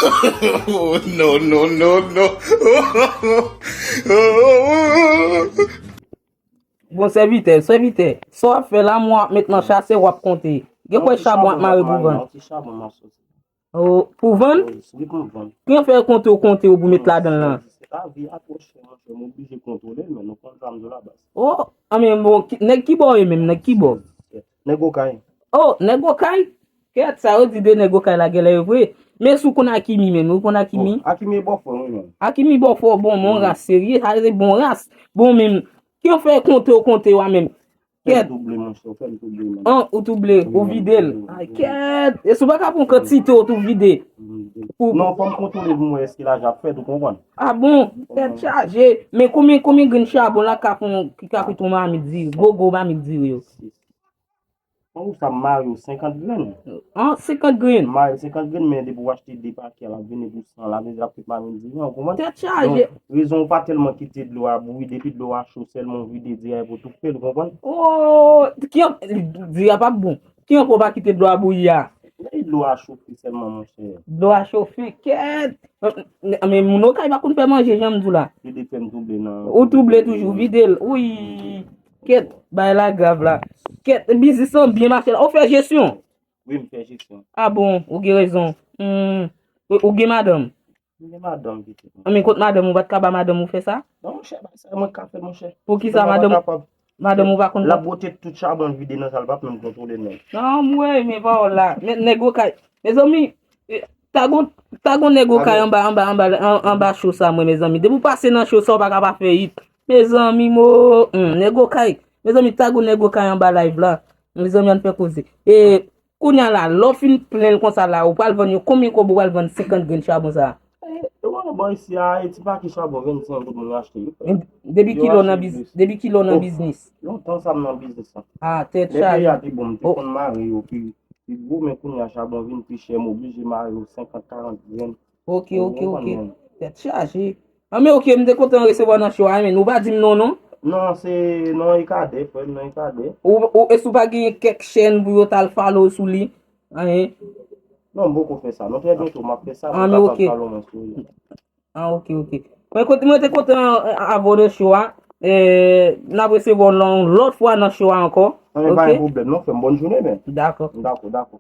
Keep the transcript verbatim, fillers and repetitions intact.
Oh, no, no, no, no. Bon, sèvitè, sèvitè, sa w ap fè la, mwen ap met nan chasè, w ap konte. Gen kwè chabon ap mare pou vann. Pou vann? Ki an fè konte w konte w pou met ladan l lan? Oh, anmen bon, nèg ki bò ye menm, nèg ki bò? Nèg Okay. Oh, nèg Okay? Kèt, sa yo di de nèg Okay la genlè yo vre. Men si w konn Akimi menm, ou konn Akimi? Akimi bò fò, wi menm. Akimi bò fò, bon, bon ras serye, sa se bon ras. Bon menm, ki an fè konte w konte w a menm? Kèt. Double, monchè, ou fè m double, menm. An, ou double, ou vide l. Ay, kèt. E si w pa ka pran kantite, ou tou vide. Non, fò m kontwole pou m wè èske lajan ap fèt, ou konprann? Ah bon, tèt chaje. Men konbyen, konbyen grenn chabon la ka fè, ki ka koute yon mamit diri? Gwo, gwo mamit diri yo. Ou sa mare yo senkant grenn. An, senkant grenn. Mare senkant grenn, men depi w achte de pakè, l ap vini pou san, l ap vini, l ap tout mare diri an, ou konprann? Tèt chaje. Donk, rezon ou pa tèlman kite dlo a bouyi, depi dlo a cho sèlman, ou vide diri a epi w tou koupe l, ou konprann? Oh, ki an, diri a p ap bon. Ki an pou w pa kite dlo a bouyi a? Lè dlo a chofe sèlman, monchè. Dlo a chofe, kèt. Men moun Okay pa konn fè manje, jan m di w la. Li te fè m touble nan. Ou touble toujou, vide l. Wi. Kèt, bagay la grav la. Kèt, biznis lan byen mache la. Ou fè jesyon? Wi, m fè jesyon. Ah bon, ou gen rezon. Hmm. Ou, ou gen madanm? M gen madanm, pitit. Anben, kot madanm ou, pa t ka ba madanm ou fè sa? Non, monchè, bagay sa mwen ka fè l, monchè. Poukisa madanm, madanm ou pa konn? L ap bwote tout chabon l vide nan sa, l p ap menm kontwole l menm. Non, m wè, men pawòl la. Men nèg Okay. Mezanmi, eh, ta gon, ta gon nèg Okay anba, anba, anba, an- anba cho sa, mwen, mezanmi. Depi w pase nan cho sa, w pa ka pa fè it. Mezanmi, mo, hmm, nèg Okay. Mezanmi, ta gon nèg Okay anba live la. Mezanmi, ann fè koze. E kounye a la, lè w fin plen l konsa la, ou pral vann yo konbyen kòb ou pral vann senkant grenn chabon sa a? E, e w wè bò isi a, e ti pake chabon vennsenk goud moun yo achte yo. Depi kilè w nan biz-, depi kilè w nan biznis? Lontan sa m nan biznis la. Ah, tèt chaje. Lè peyi a te bon, m te konn mare yo pi, pi gwo, men kounye a chabon vin pi chè, m oblije mare yo senkant, karant grenn. Ok, ok, ok. Tèt chaje. Anben, ok, m te kontan resevwa w nan show a, men ou pa di m non, non. Non, se non E K D, frè m, non E K D. Ou, ou, èske ou pa gen kèk chèn pou yo t al follow sou li? Anyen. Non, m poko fè sa. Non, trè byento, m ap fè sa, mwen kapab follow mwen sou. Ah, ok, ok. Mwen, kote, mwen te kontan, eh, avè w nan show a. Eh, n ap resevwa w yon lòt fwa nan show a ankò. Anyen, pa gen pwoblèm, non, frè m. Bòn jounen, men. Dakò. Dakò, dakò.